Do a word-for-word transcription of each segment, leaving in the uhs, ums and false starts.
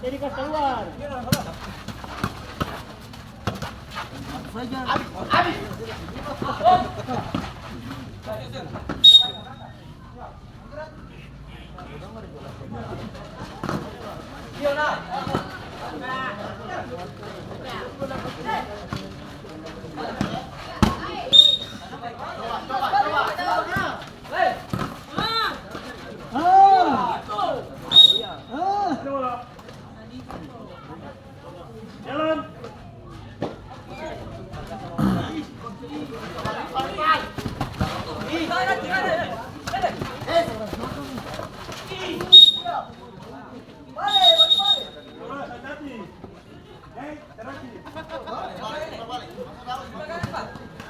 Jadi kas kaluar.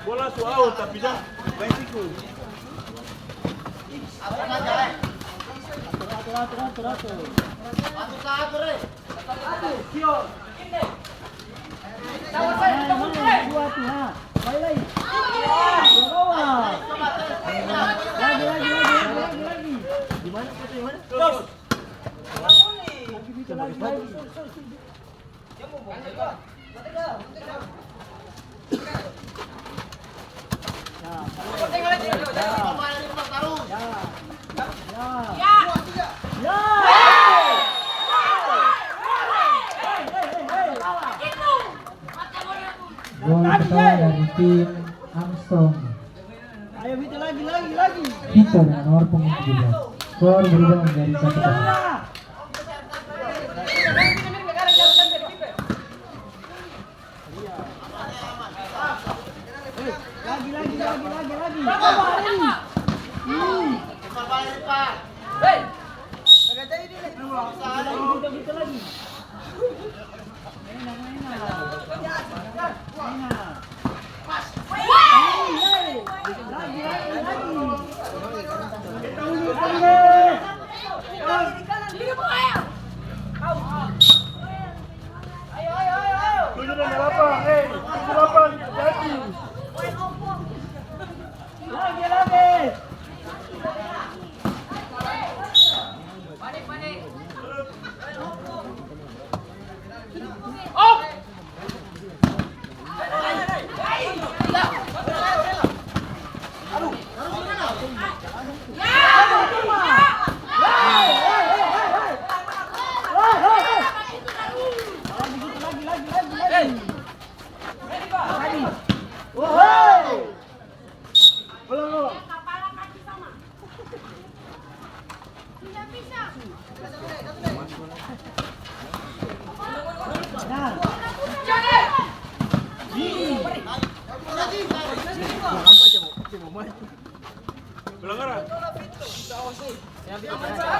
Bola su out, tapi dong maeng tikus. Atur, atur, atur, atur, atur. Dua tuh, ha. Balik lagi. Dua bawah. Lagi, lagi, lagi, lagi, lagi, lagi. Di mana? Lagi, lagi, lagi. Gol pertama dari tim Armstrong. Ayo, Vito, lagi, lagi, lagi. Vito dengan nomor punggung tujuh belas. Skor berubah menjadi satu kosong. Lagi, lagi, lagi, lagi, lagi. Tambah, Eri. Hmm. Lagi, lagi, lagi, lagi. Enak, enak. Enak. Lagi, lagi, lagi. Tujuh dan delapan, eh, tujuh delapan, hati-hati. Lagi, lagi. Pelanggaran. Yang tujuh belas.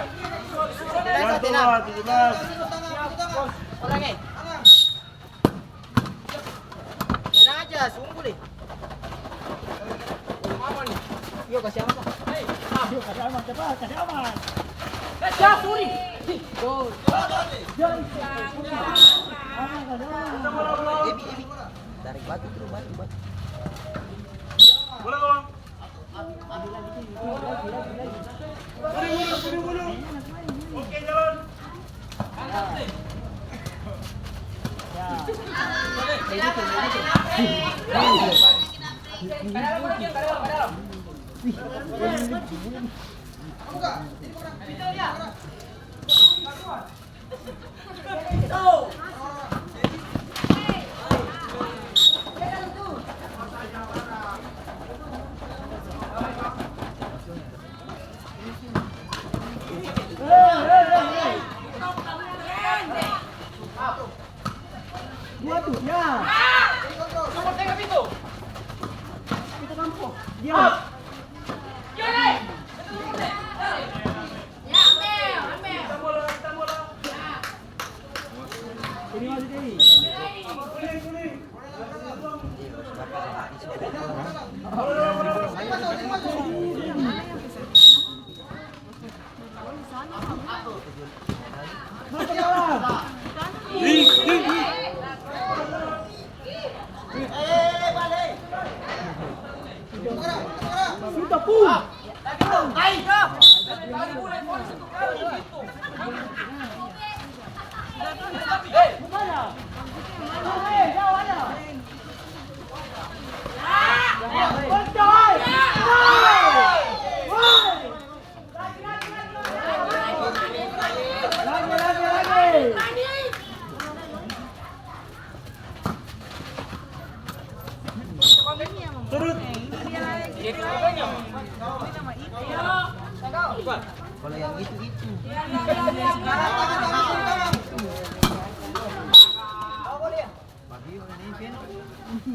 Tenang aja, sungguh deh. Yo, kasih aman, Pak. Yo, kasih aman, cepat, kasih aman. Eh, siap, sorry. Gol. Gol. Aman, kasih aman. Ebi, Ebi. Tarik batu terus, batu, batu. Bola, bola. Dua tuh, ya. Kita tampok. Diam. Ini masih Dewi. Kalau yang itu, itu.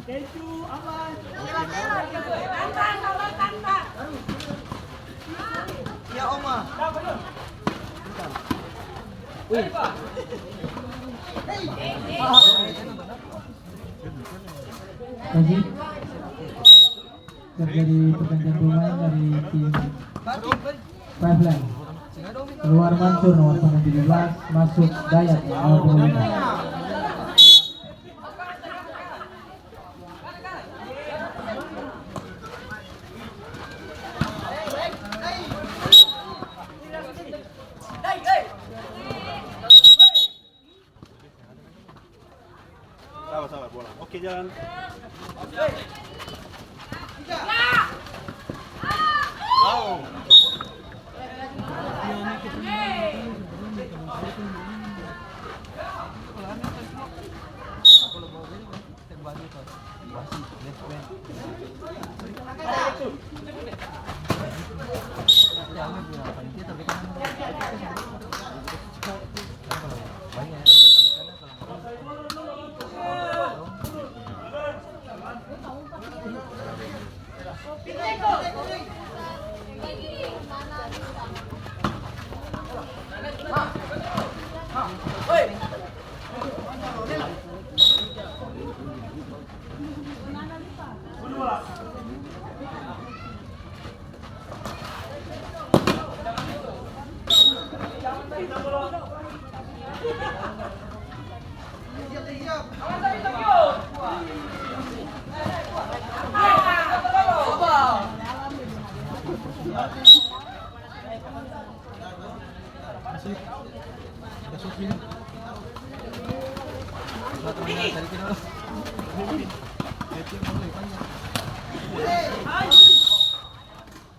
Thank you, Aman. Iya, Oma. Kasih. Terjadi pergantian pemain dari tim Five Line. Keluar Mansur nomor punggung tujuh belas, masuk Dayat nomor punggung lima. Sabar, sabar, bola. Oke, jalan. Au.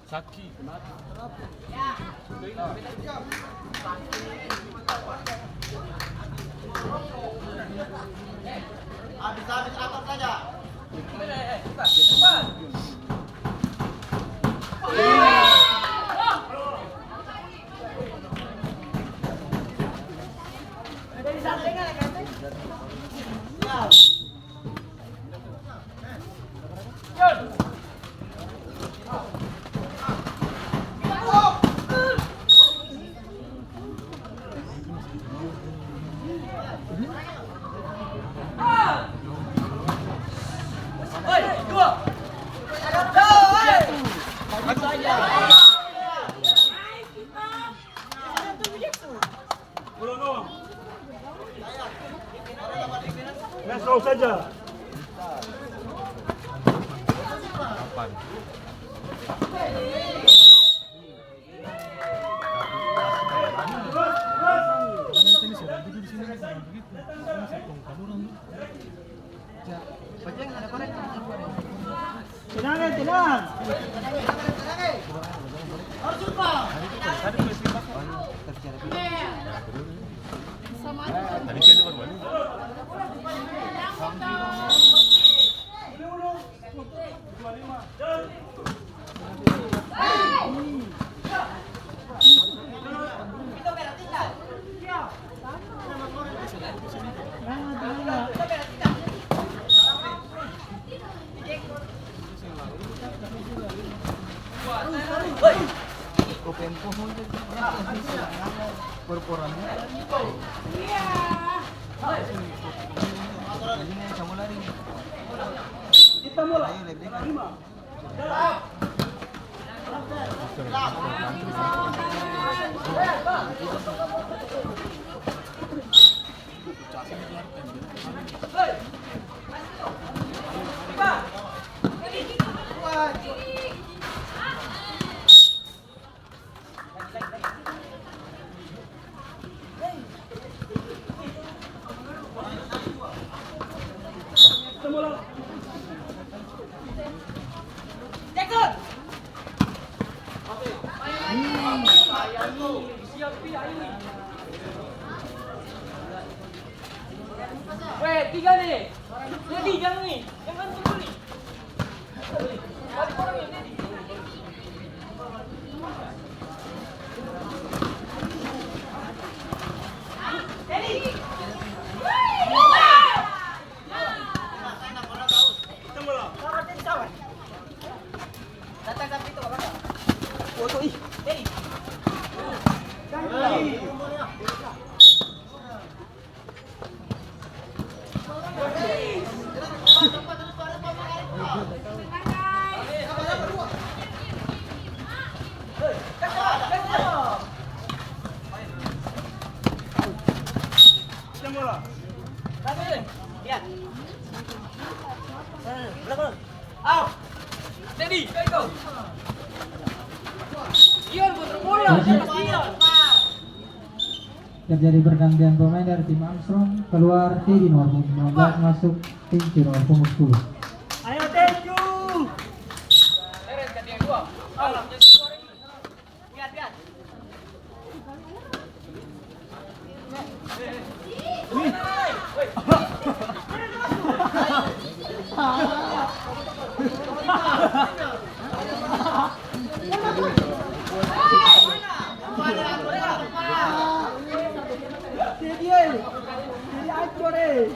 Saki. Habis-habis atur saja. Main slow saja. Weh, tiga nih. Jadi, jangan nih. Jangan peduli. Terjadi pergantian pemain dari tim Armstrong, keluar Teddy nomor punggung sembilan belas, masuk Tengku nomor punggung sepuluh. Ayo, Tengku! Jadi, eh, jadi ancor, eh.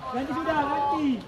Ganti sudah, ganti.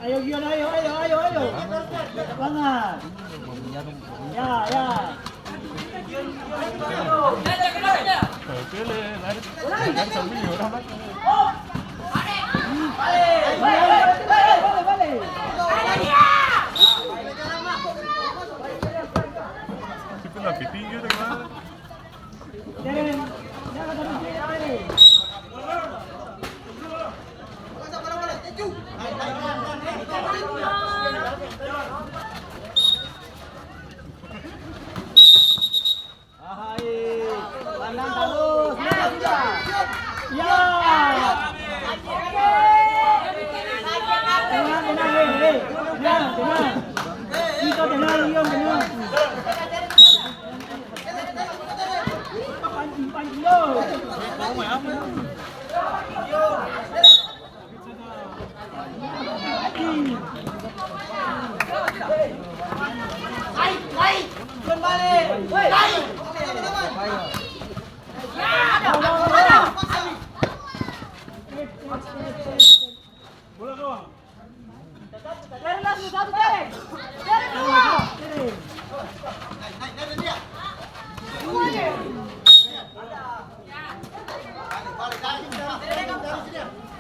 Ayo, Gion, ayo, ayo, ayo, ayo. Bangat. Ya, ya. Bale, bale, bale, bale. Ahai, pandang tarus, merah sudah. Ya. Tenang, tenang, hei, hei. Tenang, tenang. Ito tenang, Leon tenang. Pancing, pancing, yo.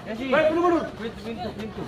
Baik, mundur, mundur. Pintu, pintu, pintu.